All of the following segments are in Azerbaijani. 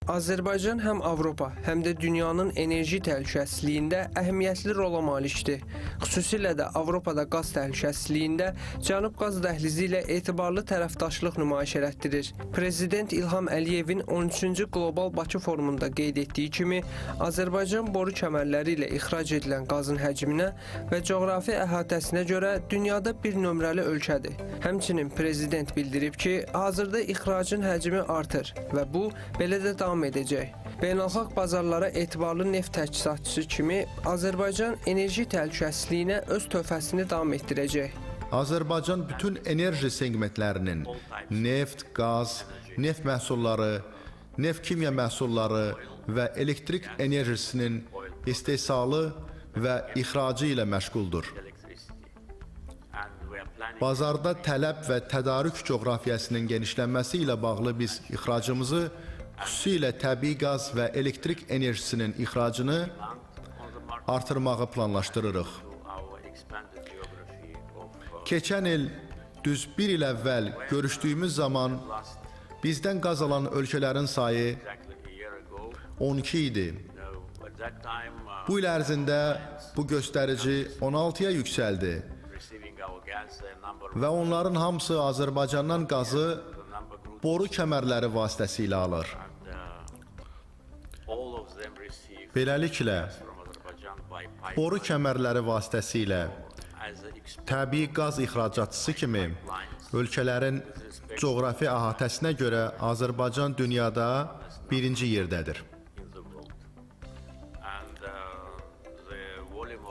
Azərbaycan həm Avropa, həm də dünyanın enerji təhlükəsizliyində əhəmiyyətli rola malikdir. Xüsusilə də Avropada qaz təhlükəsizliyində Cənub Qaz Dəhlizi ilə etibarlı tərəfdaşlıq nümayiş elətdirir. Prezident İlham Əliyevin 13-cü Qlobal Bakı Forumunda qeyd etdiyi kimi, Azərbaycan boru kəmərləri ilə ixrac edilən qazın həcminə və coğrafi əhatəsinə görə dünyada bir nömrəli ölkədir. Həmçinin prezident bildirib ki, hazırda ixracın həcmi artır və bu belə də davam edəcək. Beynəlxalq bazarlara etibarlı neft təchizatçısı kimi Azərbaycan enerji təhlükəsizliyinə öz töhfəsini davam etdirəcək. Azərbaycan bütün enerji segmentlərinin neft, qaz, neft məhsulları, neft kimya məhsulları və elektrik enerjisinin istehsalı və ixracı ilə məşğuldur. Bazarda tələb və tədarük coğrafiyasının genişlənməsi ilə bağlı biz ixracımızı, xüsusilə təbii qaz və elektrik enerjisinin ixracını artırmağı planlaşdırırıq. Keçən il, düz bir il əvvəl görüşdüyümüz zaman bizdən qaz alan ölkələrin sayı 12 idi. Bu il ərzində bu göstərici 16-ya yüksəldi və onların hamısı Azərbaycandan qazı boru kəmərləri vasitəsilə alır. Beləliklə, boru kəmərləri vasitəsilə təbii qaz ixracatçısı kimi ölkələrin coğrafi əhatəsinə görə Azərbaycan dünyada birinci yerdədir.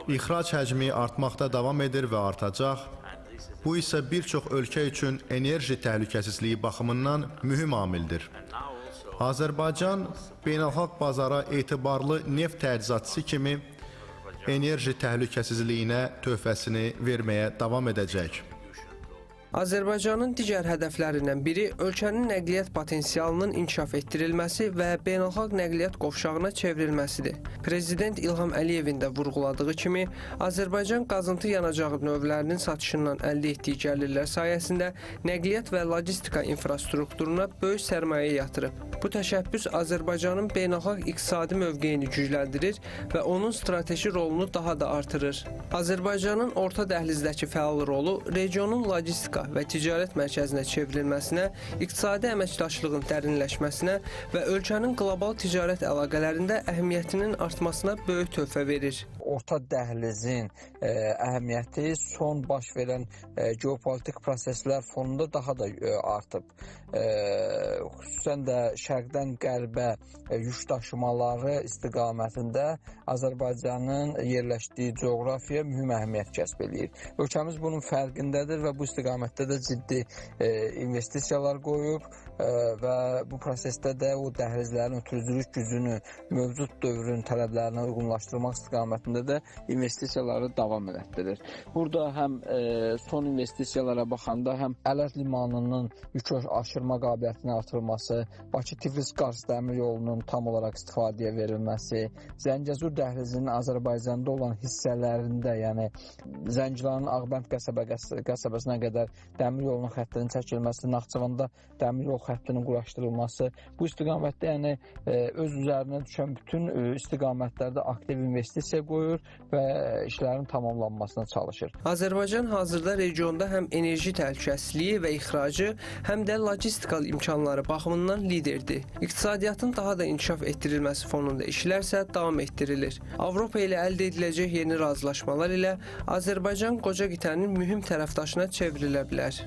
İxrac həcmi artmaqda davam edir və artacaq. Bu isə bir çox ölkə üçün enerji təhlükəsizliyi baxımından mühüm amildir. Azərbaycan beynəlxalq bazara etibarlı neft təchizatçısı kimi enerji təhlükəsizliyinə töhfəsini verməyə davam edəcək. Azərbaycanın digər hədəflərindən biri ölkənin nəqliyyat potensialının inkişaf etdirilməsi və beynəlxalq nəqliyyat qovşağına çevrilməsidir. Prezident İlham Əliyevin də vurğuladığı kimi, Azərbaycan qazıntı yanacağı növlərinin satışından əldə etdiyi gəlirlər sayəsində nəqliyyat və logistika infrastrukturuna böyük sərmayə yatırıb. Bu təşəbbüs Azərbaycanın beynəlxalq iqtisadi mövqeyini gücləndirir və onun strateji rolunu daha da artırır. Azərbaycanın orta dəhlizdəki fəal rolu regionun logistika və ticarət mərkəzinə çevrilməsinə, iqtisadi əməkdaşlığın dərinləşməsinə və ölkənin qlobal ticarət əlaqələrində əhəmiyyətinin artmasına böyük töhfə verir. Orta dəhlizin əhəmiyyəti son baş verən geopolitik proseslər fonunda daha da artıb. Xüsusən də şərqdən qərbə yük daşımaları istiqamətində Azərbaycanın yerləşdiyi coğrafiya mühüm əhəmiyyət kəsb eləyir. Ölkəmiz bunun fərqindədir və bu istiqamətdə də ciddi investisiyalar qoyub və bu prosesdə də o dəhlizlərin ötürücülük gücünü mövcud dövrün tələblərinə uyğunlaşdırmaq istiqamətində də investisiyaları davam elətdirir. Burada həm son investisiyalara baxanda həm Ələt limanının yük aşırma qabiliyyətinin artırılması, Bakı-Tiflis-Qars dəmir yolunun tam olaraq istifadəyə verilməsi, Zəngəzur dəhlizinin Azərbaycanda olan hissələrində, yəni Zəngilanın Ağbənd qəsəbəsinə qədər dəmir yolunun xəttinin çəkilməsi, Naxçıvanda dəmir yol xəttinin quraşdırılması, bu istiqamətdə yəni öz üzərinə düşən bütün istiqamətlərdə aktiv investisiya qoyur və işlərin tamamlanmasına çalışır. Azərbaycan hazırda regionda həm enerji təhlükəsizliyi və ixracı, həm də logistikal imkanları baxımından liderdir. İqtisadiyyatın daha da inkişaf etdirilməsi fonunda işlərsə davam etdirilir. Avropa ilə əldə ediləcək yeni razılaşmalar ilə Azərbaycan qoca qitənin mühüm tərəfdaşına çevrilə bilər.